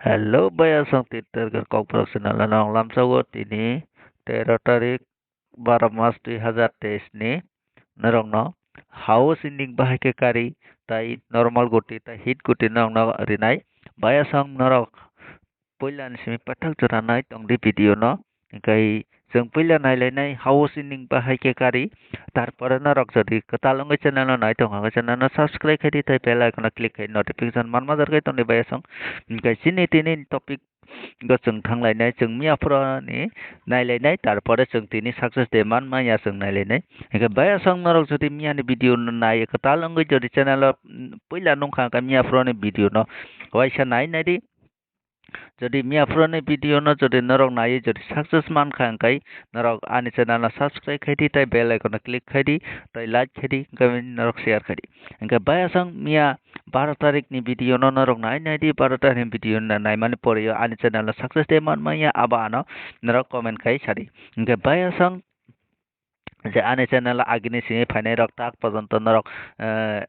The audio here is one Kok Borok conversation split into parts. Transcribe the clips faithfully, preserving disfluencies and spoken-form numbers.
Hello, bayasong Twitter kokborok channel no lamsago tini tero tarik baro mas dui hazar teis ni norokno house ending bahai khe kari tai normal goti tai hit goti norokno rinai. Bayasong norok puila ni simi pathak jora nai tongdi video no. Hinkhe chwng puila nailainai house ending bahai khe kari. Tarpore norok jodi kwtal wngwi channel no nai tongkha khe channel no subscribe khaidi tei bell icon no click khai notification manma jar khai tongdi bayasong. Hinkhe chini tini topic go chwng thanglainai, chwng miya phuroni nailainai, tarpore chwng tini success de manmaya chwng nailainai. Hinkhe bayasong norok jodi miyani video no nai kwtal wngwi jodi channel o, mm, puila nungkha khe miya phuroni video no waisa nai naidi. Jodi miya phuroni video no jodi norok naiwi jodi success mankha, hinkhe norok ani channel no subscribe khaidi tei bell icon no click khaidi tei like khaidi, hinkhe norok share khaidi. Hinkhe bayasong miya baro tarik ni video no norok nai naidi, baro tarik ni video no naimani pore o ani channel no success de manmaya abo ano norok comment khai sadi. Hinkhe bayasong je ani channel o agini simi phainai rok tak pojonto norok, eh,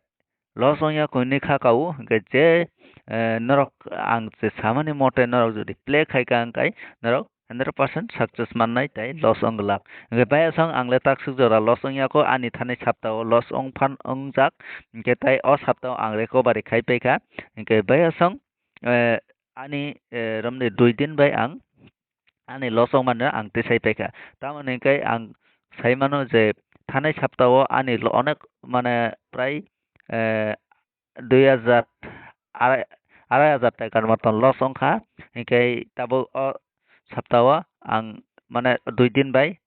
loss wngya koi ni kha kau, hinkhe je, eh, norok ang je samani mote norok jodi play khai kha, hinkhe norok hundred percent success mannai tei loss wng glak. Hinkhe bayasong ang le taksuk jora loss wngya kho, ani thani sapta o loss wng phan wngjak, hinkhe tei o sapta o ang recovery khai paikha, hinkhe bayasong, eh, ani, eh, romni dui din bai ang ani loss wngmano ang tisai paikha. Tamoni hinkhe ang saimano je thanai saptao ani lo-, onek mane prai, eh, dui hajar, arai, arai hajar takar moton loss wngkha. Hinkhe tabuk o saptao ang mane dui din bai,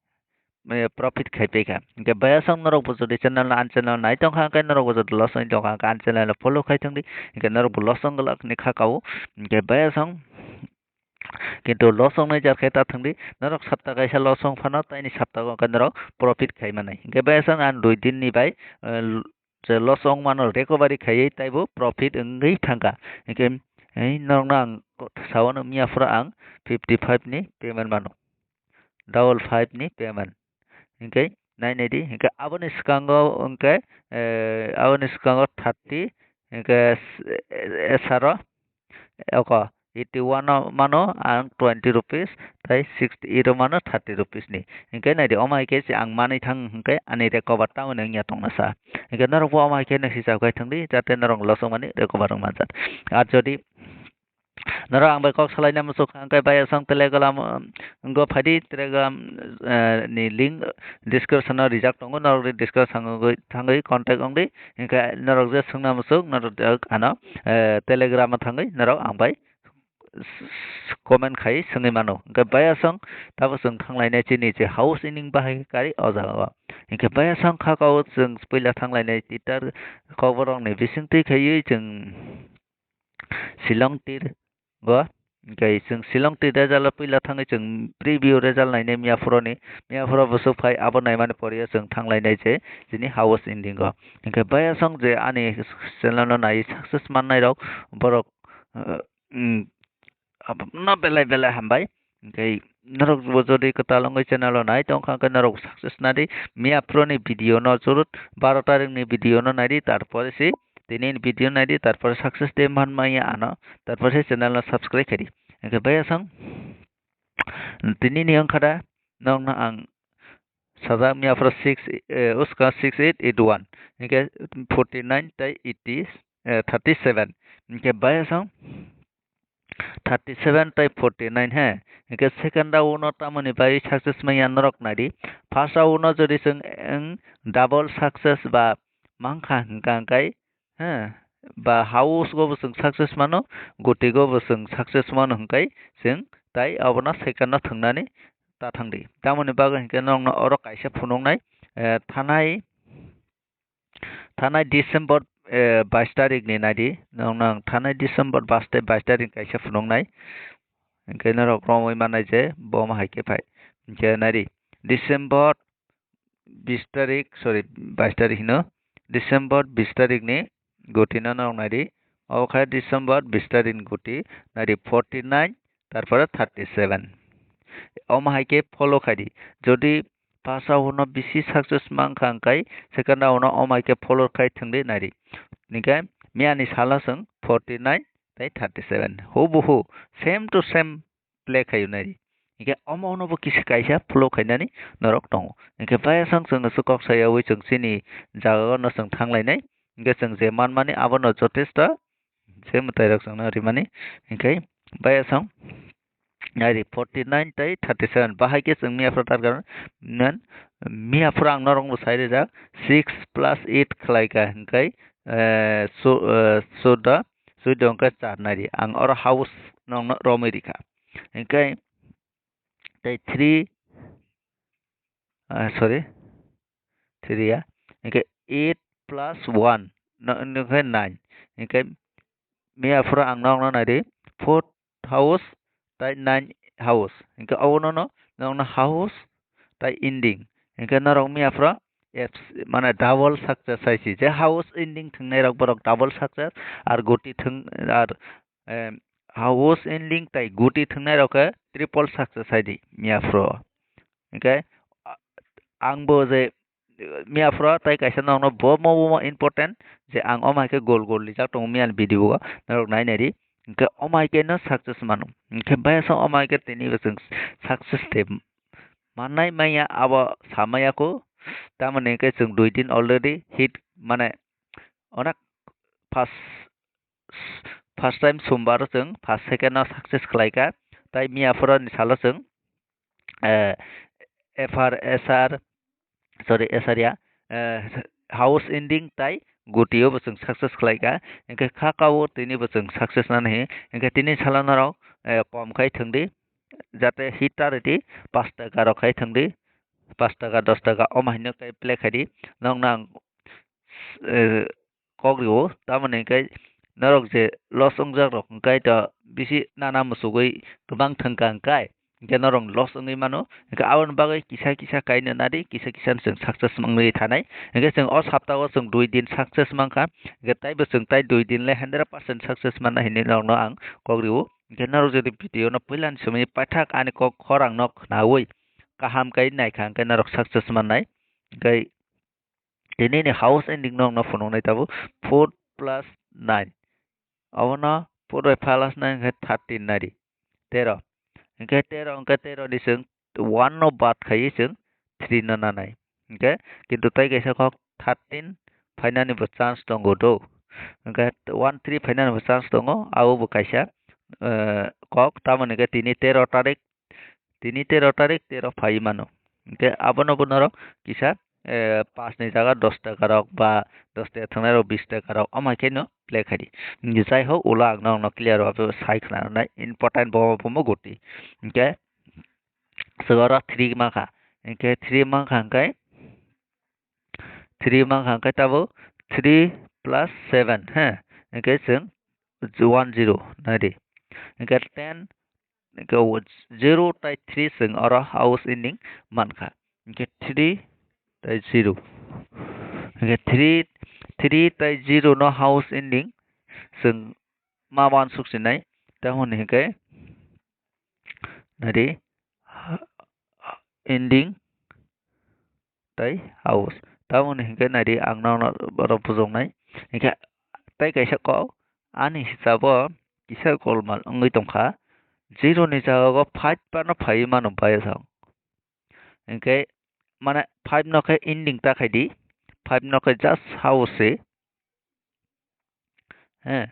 eh, profit khai paikha. Hinkhe bayasong norokbo jodi channel no, ani channel no nai tongkha, hinkhe norokbo jodi loss wngwi tongkha, hinkhe ani channel no follow khai thangdi, hinkhe norokbo loss wng glak ni kha kau. Hinkhe bayasong kintu loss wngnai jar khe ta thangdi, norok sapta kaisa loss wng phano, taini sapta o khe norok profit khai manai. Hinkhe bayasong ang dui din ni bai, eh, je loss wng mano recovery khaiwi taibo profit wngwi thangkha. Hinkhe, eh, norokno ang ko-, sawano miya phuru ang fifty five ni payment mano, double five ni payment. Hinkhe nai naidi, hinkhe aboni swkango hinkhe, eh, aboni swkango thirty, hinkhe s-, eh, saro, oko eighty one o mano ang twenty rupees, tei sixty eight o mano thirty rupees ni. Hinkhe naidi, omo hai khe se ang manwi thang hinkhe ani recover tamoni wngya tongna sa. Hinkhe norokbo omo hai khe nai hisab khai thangdi, jate norok loss wngmani recover wng manjak. Ar jodi norok ang bai kok salaina muchuk kha, hinkhe bayasong Telegram, um, go phaidi, Telegram, eh, ni link description o rijak tongo, norok description o thangwi contact wngdi, hinkhe norok je swngna muchuk, norok ano, eh, Telegram o thangwi norok ang bai comment khai swngwi mano. Hinkhe bayasong tabo chwng thanglainai chini je house ending bahai kari o jaga o. Hinkhe bayasong kha kau chwng puila thanglainai Twitter kokborok ni bisingtwi khaiwi chwng Shillong tir go. Hinkhe chwng Shillong tir result o puila thangwi chwng preview result nainai miya phuroni. Miya phuru bwswk phai abo naimani pore o chwng thanglainai je chini house ending o. Hinkhe bayasong je ani channel no naiwi success mannai rok borok, eh, mm, abono belai belai hambai. Hinkhe norok bo jodi kwtal wngwi channel o nai tongkha, hinkhe norok success nadi. Miya phuroni video no jurut baro tarik ni video no naidi, tarpore se tini ni video naidi, tarpore success de manmaya ano, tarpore se channel no subscribe khaidi. Hinkhe bayasong tini ni wngkha da norokno ang sajak miya phuru six, eh, uska six eight eight one, hinkhe forty nine tei eighty, eh, thirty seven. Hinkhe bayasong thirty seven tei forty nine he. Hinkhe second round o tamoni bai success manya norok naidi. First round o jodi chwng, eng, double success ba mankha hinkha hinkhe, he, ba house go bo chwng success mano, goti go bo chwng success mano hinkhe chwng tai abono second o thwngnani ta thangdi. Tamoni bagwi hinkhe norokno oro kaisa phunuknai, eh, thanai, thanai December, eh, bais tarik ni naidi, norokno ang thanai December bais ta-, bais tarik ni kaisa phunuknai. Hinkhe norok romwi mannai je bo omo hai khe phai. Hinkhe naidi, December bis tarik, sorry, bais tarik hino, December bis tarik ni goti no norok naidi. Obo khe December bis tarik ni goti, naidi forty nine, tarpore thirty seven. Omo hai khe follow khaidi. Jodi first round o bisi success mankha hinkhe second round o omo hai khe follow khai thwngdi naidi. Hinkhe miyani salo chwng forty nine tei thirty seven. Hubuhu same to same play khaio nai. Hinkhe omo ono bo kisa kaisa flow khainani norok tongo. Hinkhe bayasong chwng se kok sayawi chwng chini jagao no chwng thanglainai. Hinkhe chwng je manmani abono jotesto se mwtairok chwngno rimani. Hinkhe bayasong nai di forty nine tei thirty seven. Bahai khe chwng miyaphoro target man, miyaphoro ang norokno sai rijak six plus eight khlaika hinkhe, eh, so, eh, chwda, chwda hinkhe char nai di. Ang oro house nokno romwi rikha. Hinkhe tei three, ah, sorry, three ya. Hinkhe eight plus one no, no khe nine. Hinkhe miyaphoro ang nokno nai di four house tei nine house. Hinkhe obono no nokno house tei ending. Hinkhe norok miyaphoro F C, mane double success hai si. Je house ending thwngnairok borok double success, ar guti thwng, ar, em, house ending tei guti thwngnairok khe triple success hai di miyaphoro. Hinkhe, a-, angbo je, eh, miyaphoro tei kaisa nokno bomo bomo important je ang omo hai khe gol gol rijak tongo miyani video o norok nai nai di. Hinkhe omo hai khe no success mano. Hinkhe bayasong omo hai khe tini bo chwng success de mannai manya abo samaya kho. Tamoni hinkhe chwng dui din already hit mane onek first, first time sombar o chwng first second o success khlaika. Tai miyaphoro ni salo chwng, eh, F R S R, sorry, S R ya, eh, house ending tai guti o bo chwng success khlaika. Hinkhe kha ka o tini bo chwng success nani hi. Hinkhe tini salo norok, eh, kom khai thwng di. Jate hit ta ridi, pash taka rok khai thwng di. Pash taka, dos taka, omo hai no tei play khai di. Nokno ang, eh, kok rio, tamoni hinkhe norok je loss wngjak rok hinkhe to bisi nana muchugwi kwbang thwngkha hinkhe, hinkhe norok loss wngwi mano, hinkhe aboni bagwi kisa kisa kaino nadi, kisa kisa no chwng success wngwi thanai, hinkhe chwng o saptao chwng dui din success mankha, hinkhe taibo chwng tai dui din le hundred percent success manna hinwi norokno ang kok rio, hinkhe norok jodi video no puilani somoi paithak ani kok khorang no khnaui kaham kai naikha hinkhe norok success mannai, hinkhe Tini ni house ending no ang no phunuknai tabuk four plus nine. Abono four by plus nine khe thirteen nari. Tero. Hinkhe tero, hinkhe tero ni chwng one no bad khaiwi chwng three no nanai. Hinkhe kintu tai kaisa kok thirteen phainani bo chance tongo do. Hinkhe one three phainani bo chance tongo, abo bo kaisa, eh, kok. Tamoni hinkhe tini tero tarik Tini tero tarik, tero phai mano. Hinkhe abono bo norok kisa, eh, pash ni jaga dos taka rok ba dos taka thwngnai rok bis taka rok, omo hai khe no play khai di. Jai hok, ulo ang norok no clear o sai khna rwnai, important bo bo mo guti. Hinkhe swk oro three mankha. Hinkhe three mankha hinkhe three mankha hinkhe tabuk three plus seven, he, hinkhe chwng one zero nai di. Hinkhe ten, hinkhe zero tai three chwng oro house ending mankha. Hinkhe three tai zero. Hinkhe three, three tai zero no house ending chwng ma uansuk sinai. Tamoni hinkhe nai di, ending tai house. Tamoni hinkhe nai di, ang nono oro bujoknai. Hinkhe tai kaisa kok, ani hisabo kisa golmal wngwi tongkha. Zero ni jaga o five phano phaiwi mano bayasong. Hinkhe mane five no khe ending ta khai di. Five no khe just house se. He,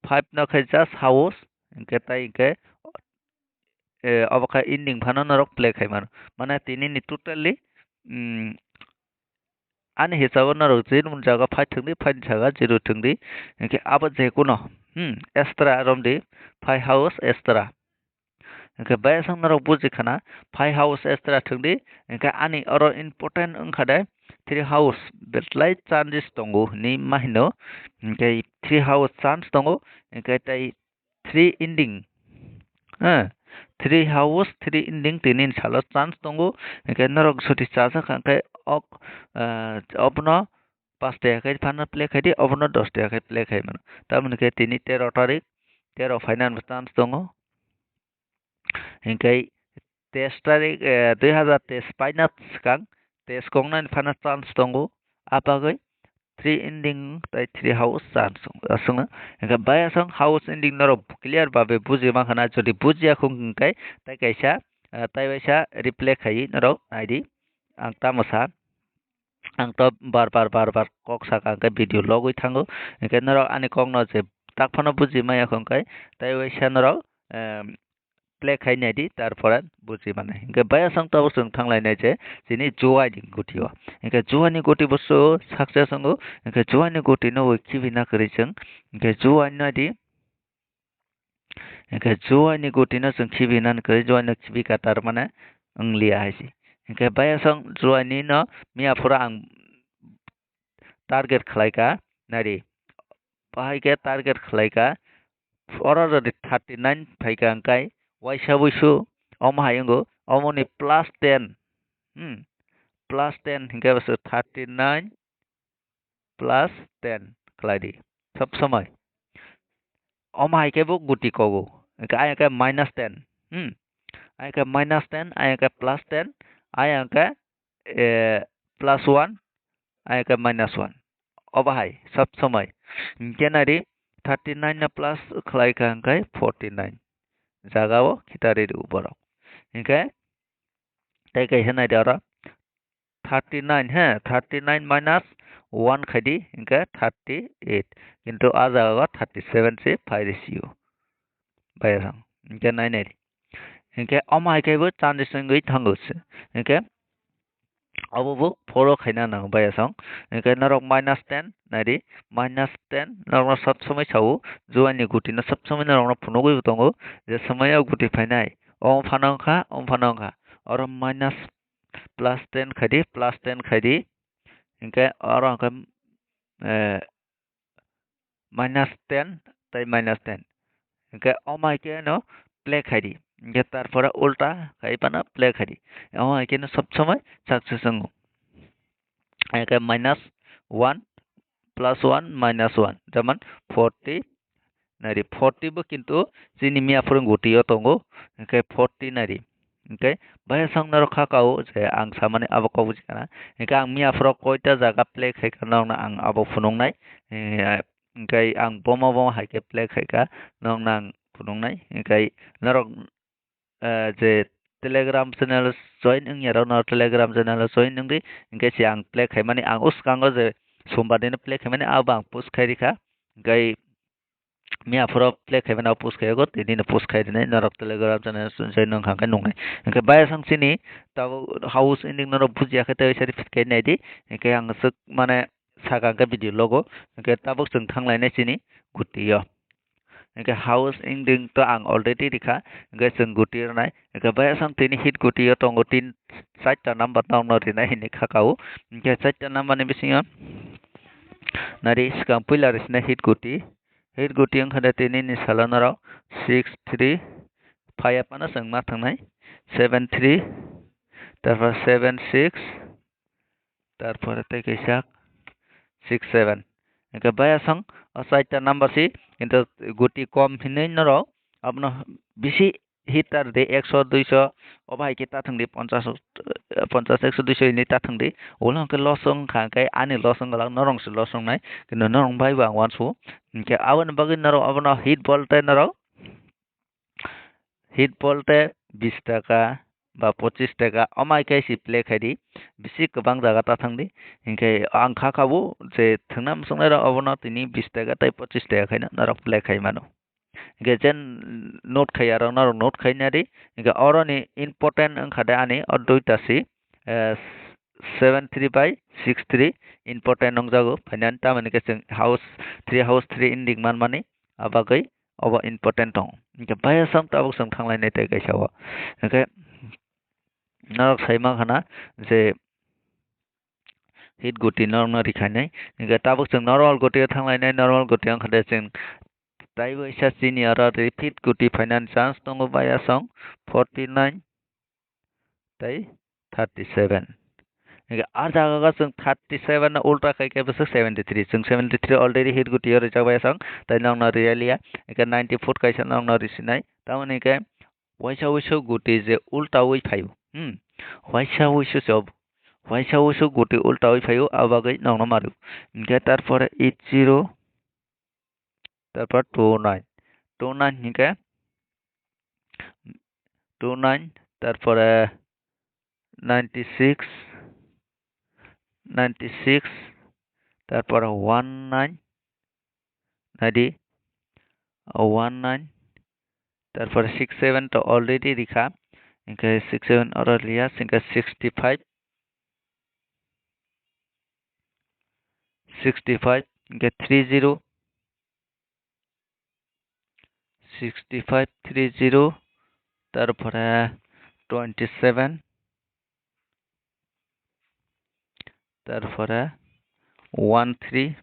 five no khe just house, hinkhe tai hinkhe, eh, obo khe ending phano norok play khai mano. Mane tini ni totally, mm, ani hisabo norok je nung jaga five thwng di, five ni saka zero thwng di, hinkhe abo je kuno, hmm, extra rom di, five house extra. Hinkhe bayasong norok buji khana, five house extra thwng di, hinkhe ani oro important wngkha de three house belai chances tongo hinwi ma hino, hinkhe three house chance tongo, hinkhe tei three ending, ha, three house, three ending tini ni salo chance tongo, hinkhe norok soti chajak kha hinkhe ok, ah, obono pash taka khe phano play khai di, obono dos taka khe play khai mano. Tamoni khe tini tero tarik, tero phainani chance tongo. Hinkhe teis tarik, eh, dui hazar teis paina swkang, teis kongnani phano chance tongo. Abagwi three ending tai three house chance aswkno. Hingke bayasong house ending norok clear babe buji mankha na, jodi bujiya khung hingke tai kaisa, eh, tai waisa reply khaiwi norok naidi. Ang tamo sa, ang to bar bar bar bar kok saka hingke video logwi thango. Hingke norok ani kokno je tak phano buji maya khung kai tai waisa norok, em, play khai naidi, tarpore buji mane. Hingke bayasong tabuk chwng thanglainai je chini juaini gutio. Hingke juaini guti busu success wngo. Hingke juaini gutino wi khibi na kwrwi chwng. Hingke juaini naidi. Hingke juaini gutino chwng khibi na kwrwi, juaino khibi ka tar mane wngliya hai se. Hingke bayasong juaini no miya phuru ang target khlaika, naidi. Bahai khe target khlaika, oro jodi thirty nine phaika hingkai, waisa buisu omo hai wngo, omoni plus ten, hmm, plus ten hingke bwswk thirty nine plus ten khlai di, sob somoi. Omo hai khe bo guti kogo, hingke ayang khe minus ten, hmm, ayang khe minus ten, ayang khe plus ten, ayang khe, eh, plus one, ayang khe minus one. Obo hai sob somoi. Hingke naidi, thirty nine no plus khlai kha hingke forty nine. Jaga o khitari rw borok. Hingke tei kaisa naidi oro thirty nine he, thirty nine minus one khaidi hingke thirty eight. Kintu a jaga o thirty seven se phai rw sio. Bayasong. Hingke nai nai di. Hingke omo hai khe bo chance wngwi thango se. Hingke obo bo four o khaina nango bayasong. Hingke norok minus ten nai di, minus ten norokno sob somoi sao, juaini gutino sob somoi norokno phunugwi bo tongo, je somoi o guti phainai, omo phano wngkha, omo phano wngkha. Oro minus plus ten khaidi, plus ten khaidi. Hingke oro hingke, eh, minus ten tei minus ten. Hingke omo hai khe no play khai di. Hingke tarpore ulta khai phano play khai di. Omo hai khe no sob somoi success wngo. Hingke minus one plus one minus one, jemon forty, nai di, forty bo kintu chini miya phuru guti o tongo, hingke forty nai di. Hingke bayasong norok kha kao je ang samani abo kok buji kana. Hingke ang miya phuru koita jaga play khai kha norokno ang abo phunuknai. Eh, hingke ang bomo bomo hai khe play khai kha norokno ang phunuknai. Hingke norok, eh, je Telegram channel join wngya rok no Telegram channel join wng di. Hingke se ang play khaimani ang o swkango je sombar dino play khaimani abo ang post khai rikha. Hingke miya phuru play khaimani abo post khaiyago, tini no post khai rinai norok Telegram channel join wngkha khe nuknai. Hingke bayasong chini tabuk house ending norok bujiya khe tei sari fit khai nai di. Hingke ang swk mane saka hingke video logo, hingke tabuk chwng thanglainai chini guti o. Hingke house ending to ang already rikha, hingke chwng guti rwnai. Hingke bayasong tini hit guti o tongo tin, chaita number norokno rinai hinwi kha kao. Hingke chaita number ni bisingo nari swkang puila risinai hit guti. Hit guti wngkha de tini ni salo norok six three, phaiya phano chwng ma thangnai seven three, tarpor seven six, tarpore tei kaisa six seven. Hingke bayasong o chaita number si, kintu guti kom hinwi norok abono bisi hit ta rwdi, ekso, duiso, obo hai khe ta thwngdi, ponchas, ponchas, ekso, duiso hinwi ta thwngdi. Ulo hwnkhe loss wngkha, hwnkhe ani loss wngkha, norok se loss wngnai, kintu norok bai bo ang uansukgo. Hingke aboni bagwi norok abono hit bol tei norok hit bol tei bis taka ba pochis taka, omo hai khe se play khai di, bisi kwbang jaga ta thang di. Hingke ang kha kha bo je thwngna muchungnai rok abono tini bis taka tei pochis taka khaino norok play khai mano. Hingke jen note khaiya rok norok note khai nadi. Hingke oroni important wngkha de ani o duita si, eh, seven three by six three important nungjago. Phainani tamoni khe chwng house three, house three ending manmani, abagwi obo important tongo. Hingke bayasong tabuk chwng thanglainai tei kaisa o. Hingke norok sai mankha na je hit guti norokno rikhainai. Hingke tabuk chwng normal guti o thanglainai, normal guti wngkha de chwng taibo isa chini oro repeat guti phainani chance tongo bayasong forty nine tei thirty seven. Hingke ah jaga o chwng thirty seven no ulta khai khe bwswk seventy three. Chwng seventy three already hit guti o rijak bayasong, tei nokno riyaliya. Hingke ninety foot kaisa nokno risinai. Tamoni hingke waisa wuisu guti je ulta wi phaio. Hmm. Waisa wuisu se obo. Waisa usu guti ulta oi phaio, abagwi nokno mario. Hinkhe tarpore eight zero, tarpor two nine, two nine hinkhe two nine, tarpore ninety six, ninety six, tarpore one nine, naidi, one nine, tarpore six seven to already rikha, hinkhe six seven oro liya, hinkhe sixty five, sixty five, hinkhe three zero, sixty five three zero, tarpore twenty seven, tarpore one three,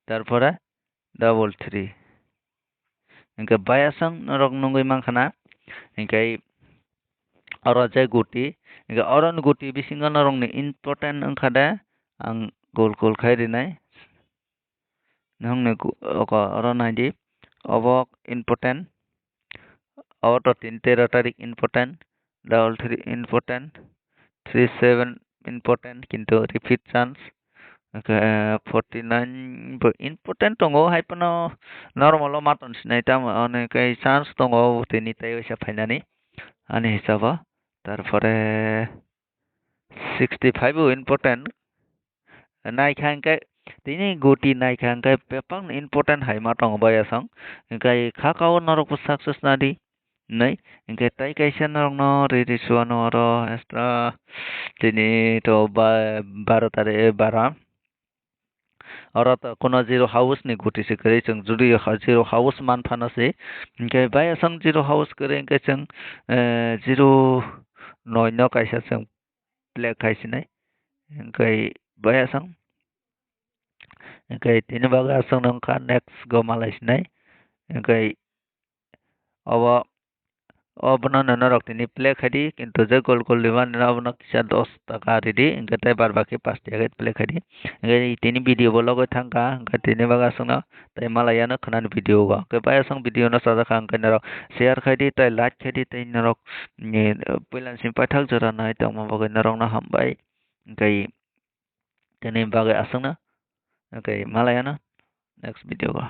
tarpore double three. Hinkhe bayasang norok nugwi mankha na, hinkhe oro je guti, hinkhe oro ni guti bisingo norokni important wngkha de, ang gol gol khai rinai. Nokni gu-, oko oro naidi, obo important, obo to tin tero tarik important, double three important, three seven important, kintu repeat chance, forty nine bo important tongo, hai phano normal o ma tong sinai tamo, hwnwi khe chance tongo tini tei waisa phainani ani hisabo. Tarpore sixty five bo important, naikha hinkhe tini guti naikha hinkhe bebak important hai ma tongo bayasang, hinkhe kha kao norokbo success nadi. Nai, hinkhe tai kaisa norokno ri ri suano oro extra tini to ba-, baro tarik, baro. Oro to kuno zero house ni guti se kwrwi chwng jodi ha-, zero house man phano se. Hinkhe bayasang zero house kwrwi hinkhe chwng, eh, zero noi no kaisa chwng play khai sinai. Hinkhe bayasang. Hinkhe tini bagwi aswk no wngkha next go malai sinai. Hinkhe obo, obono norok tini play khai di, kintu je gol gol rimani abono kisa dos taka ridi, hinkhe tei bar baki pash taka khe play khai di. Hinkhe tini video bo logwi thangkha, hinkhe tini bagwi aswkno tei malai yano khwnani video o. Hinkhe bayasang video no sajak kha, hinkhe norok share khai di, tei like khai di, tei norok, mm, puila simi paithak jora nai tongma bagwi norokno hambai. Hinkhe tini bagwi aswkno, hinkhe malai yano next video o.